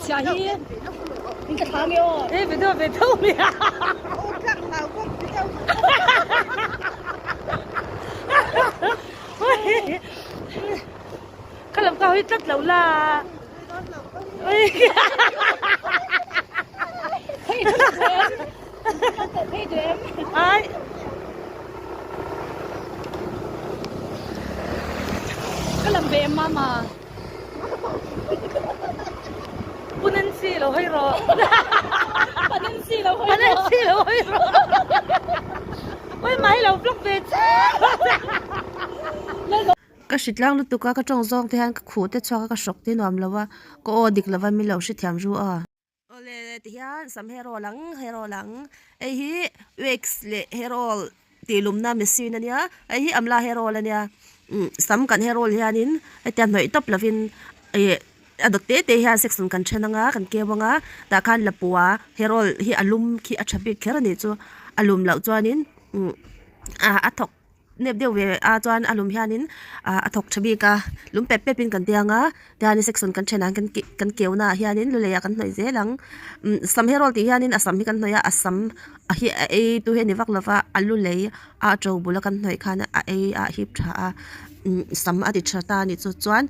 chhia hi in ka thla nge aw. Hei video ve tho mi a. Ka lam ka hawi tlat lo la. Ai. Ka lam ve em mama. Pu Nancy lo hawi rawh. Pa Nancy lo hawi rawh. Pa Nancy lo hawi rawh. Oi mai lo vlog ve che. Ka hri tlang lutuk a, ka tawng zawng te hian ka khuh te chhuak a, ka hrawk te nuam lo a, ka aw dik lova min lo hrethiam ru a. Awle ti hian sam hair oil ang hair oil ang hei hi wax leh hair oil tih lumna machine ania hei hi amla hair oil ania umm sam kan hair oil hianin hetia hnawih tawp lovin ih a dawt te te hian section kan then anga kan keu anga tah khan lapua hair oil hi a lum khi a tha bik kher anih chu a lum loh chuanin umm a thawk. Nep deuh ve a chuan a lum hianin ah a thawk tha bik a lum pep pep in kan tiang a tihianin section kan then ah kan keh kan keu na ah hianin lu lei ah kan hnawih zel ang umm sam hair oil tih hianin a sam hi kan hnawih a a sam a hi a ei tu hi a ni vak lo va a lu lei a to bul a kan hnawih khan a ei a hip tha a umm sam a ti tha ta a nih chu chuan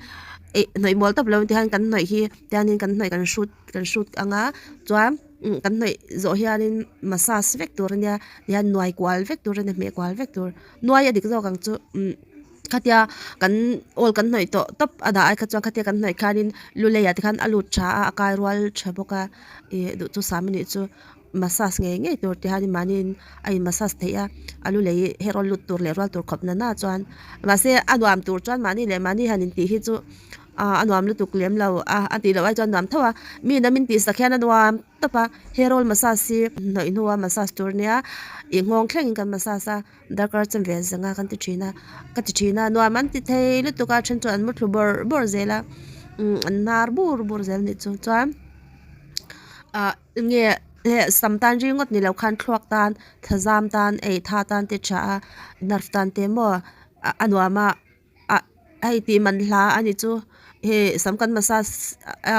eh hnawih mual tawp lo in tihian kan hnawih hi tihianin kan hnawih kan hrut kan hrut ang a chuan. Umm kan hnawih zawh hianin massage vek tur ania tihian nuai kual vek tur ania hmeh kual vek tur nuai a dik zawk ang chu umm khatia kan oil kan hnawih tawh tawp a dah ai kha chuan khatia kan hnawih khanin lu leiah te khan a lut tha a a kai rual tha bawk a ih duh chu sam anih chu massage ngei ngei tur ti hianin mahniin a in massage theih a a lu lei hair oil lut tur leh rual tur khawp na na chuan mahse a nuam tur chuan mahni leh mahni han intih hi chu. Ah a nuam lutuk lem lo a a tih loh ai chuan nuam tho a mi in a min tih sak hian a nuam tawp a hair oil massage hi hnawih hnua massage tur ania ih nghawng thlengin kan massage a darkar chem ve zanga kan ti thin a ka ti thin a nuam an ti thei lutuk a then chu an mu thlu bawrh bawrh zel a umm an hnar bur bur zel anih chu chuan ah enge heh sam tan ringawt ni lo khan thluak tan thazam tan ei tha tan te tha a nerve tan te maw a nuam a. Ah hei tih man hla a ni chu hei sam kan massage a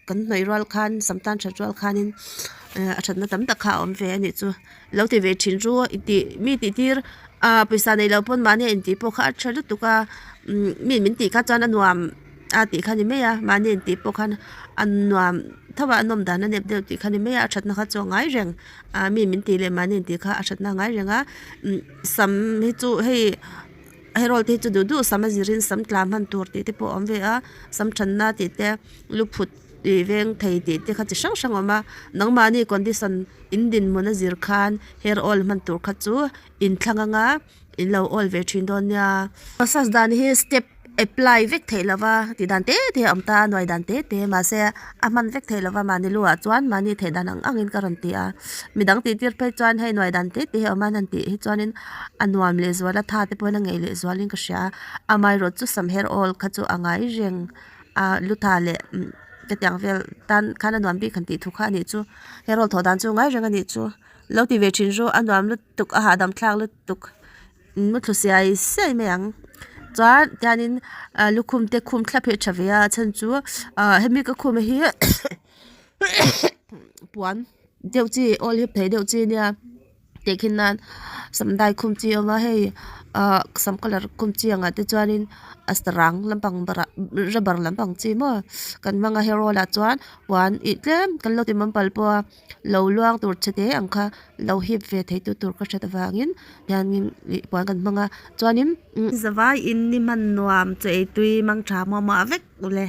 kan hnawih rual khan sam tan that rual khanin eh a thatna tam tak kha a awm ve a nih chu lo ti ve thin chu i tih mi tih tir ah pawisa neih loh pawn mahni a intih pawh kha a tha lutuk a umm mi min tih kha chuan a nuam a tih kha a ni mai a mahni intih pawh khan a nuam tho a a nawm dan a nep deuh tih kha a ni mai a a thatna kha chu a ngai reng ah mi min tih leh mahni intih kha a thatna a ngai reng a umm sam hi chu hei. Hair oil te hi chu duh duh sam a zirin sam tla hman tur tih te pawh a awm ve a sam thanna tih te lu phut ih veng thei tih te kha chi hrang hrang a awm a nangmahni condition in dinhmun a zir khan hair oil hman tur kha chu inthlang anga in lo oil ve thin dawn nia. Massage dan hi step apply vek theih lova tih dan te te a awm ta a nuai dan te te mahse a hman vek theih lova mahni lu ah chuan mahni theih dan ang ang in ka rawn ti a midang tih tir phei chuan hei nuai dan te te hi a awm a an han tih hi chuanin a nuam leh zual a tha te pawhin a ngeih leh zualin ka hria a amaherawhchu chu sam hair oil kha chu a ngai reng a lu tha leh hetiang vel tan khan a nuam bik han tih thu kha a nih chu hair oil thawh dan chu ngai reng a nih chu lo ti ve thin rawh a nuam lutuk a hahdam thlak lutuk mu thlu siai siai mai ang chuan tianin ah lukhum te khum thlap hi a tha ve a a chhan chu ah hemi ka khum hi puan deuh chi oil hip thei deuh chi ania. Tehkhin nan sam dai khum chi a awm a hei ahh sam colour khum chi ang ah te chuanin a sarang lampang rubber lampang chi maw kan hmang a hair oil ah chuan puan ih tlem kan lo ti mam pal pawh a lo luang tur che te ang kha lo hip ve thei tu tur ka hriat avangin hianin ih puan kan hmang a chuanin. Zavai in ni hman nuam chaw ei tui mang tha muah muah vek ule.